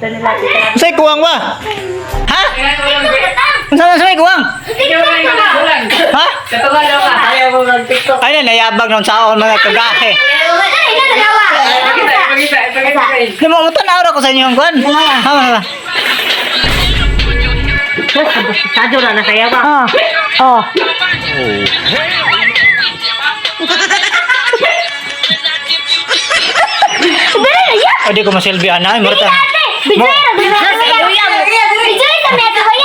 Unsay kuwang ba? Ha? Unsa man say kuwang? Ha? Ayaw mo mag-TikTok. Ay na nayabag ng saon mga kagahe. Ipakita, ipakita. Di mo tanaw ra ko sa inyong kuan. Ha ha. Sadyo na nasaya ba? Oh. Oh. O di ko masilbi ana, murta.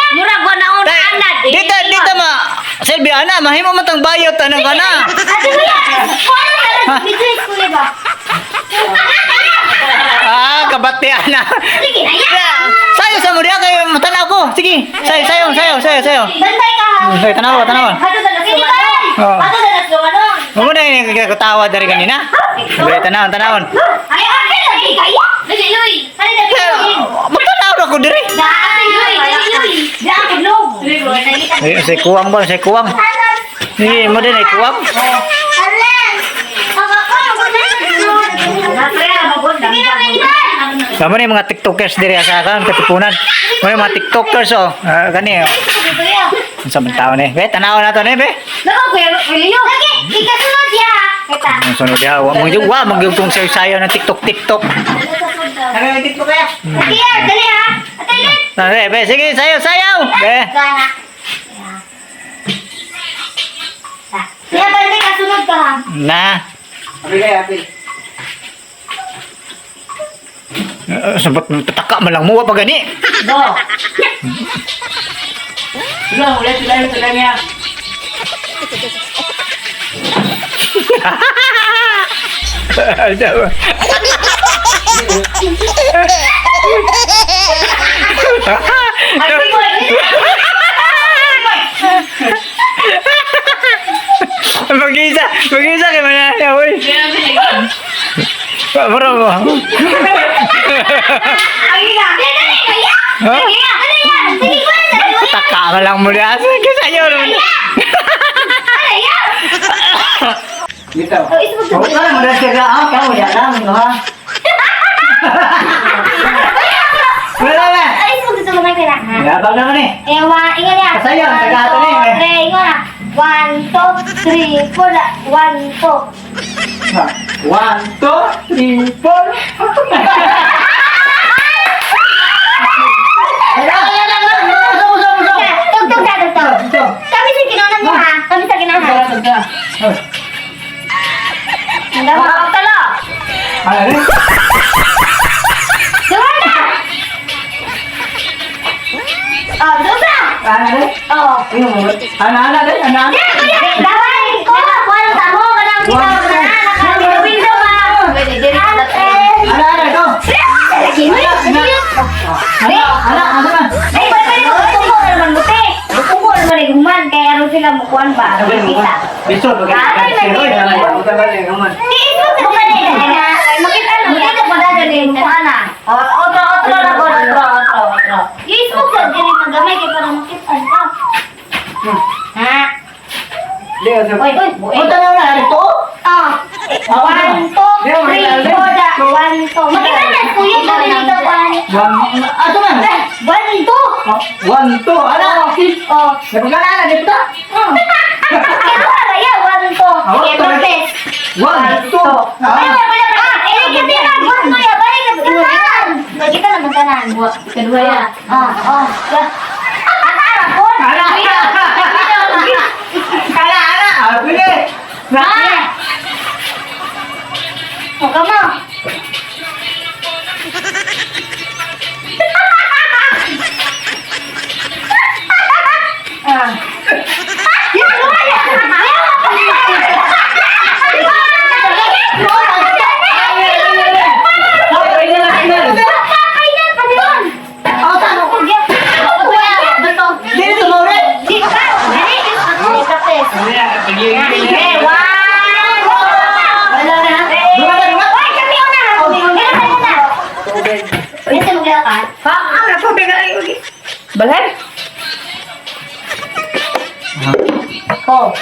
Murag wa na una anad. Dito dito ma silbi ana, mahimo man tang bayot anang kana. Ah, kabati ana. Sayo sa mo diha kay matanaw ko. Sige, sayo sayo sayo sayo sayo. Bantay ka ha. Sayo tanaw tanaw. Ato sa nasumanong. Oo. Ato sa nasumanong. Mo na yung katawa dari kanina. Dali tanawon tanawon. Ay, ate, lagi kaya. Dali, Luy. Ay, dali, Luy. Magtanaw ra ko diri. Dali, Luy. Dali, Luy. Dali, Luy. Ay, say kuwang ba, say kuwang. Sige, mo din ay kuwang. Kamo ni mga TikTokers diri sa kan katipunan. Mo ni mga TikTokers oh. Ah, kani oh. Unsa man taon ni? Be, tanaw na to ni, be. Ang sunod diha, wa mo wa magyug tong sayo-sayo ng TikTok TikTok. Ano yung TikTok kaya? Be, be, sige, sayo sayo. Be. Na. Apil kaya, apil. Sabot tataka man lang mo wa pa gani. Do. Sila, ulit, sila yung sila niya. Mag-isa, mag-isa kay manana, oy. Mura mo. Ha? Taka ka lang mo niya. Sige sa'yo. Dito. Oo, kaya mo na siya. Ah, kaya mo yan lang, ha? Wala na. Yabang naman eh. Ewa, ingat ya. Kasayo, tagato na yun eh. Three, ingat na. One, two, three, four, one, two. One, two, three, four. Tugtog na, tugtog. Kami sa ginawa niya ha. Kami sa ginawa. Ang dama ka tala. Ano? Dama na! Oh, dosa! Ano? Oh. Ano? Ano? Ano? Daway! Ko! Kuha sa mo! Kanang kita mo na! Nakawindow ba? Ano? Ano? Ito? Ano? Ano? Ano? Ay, pwede pwede mo naman buti. Pungko naman ay human kaya aron sila mukuan ba? Kita. Biso, Makita na, makita pa dagan yung kuan na. Otro, otro na ko, otro, otro, otro. Ismo sa diri magamay kay para makita ka. Ha? Oy, oy, Punta na na, ito? Ah. One, two, three, four, da. One, two. Makita na, kuya, dali dito, one. One, ato man? One, two. One, two, ano? Oh. Napagkalala, dito? Kaya wala ya, one, two. Okay, protest. One, two. Ay, wala, wala, wala. Eh, kasi na, one, two, ya. Balik ka, tanan. Makita naman tanan. Kedua ya. Ah, oh. Ya. Ana, ana, po. Ana, ana, ana. Ah, pili. Ah. Oh, kamo. Ah. Ya, wala. Dito mo rin. Balhan? Oh.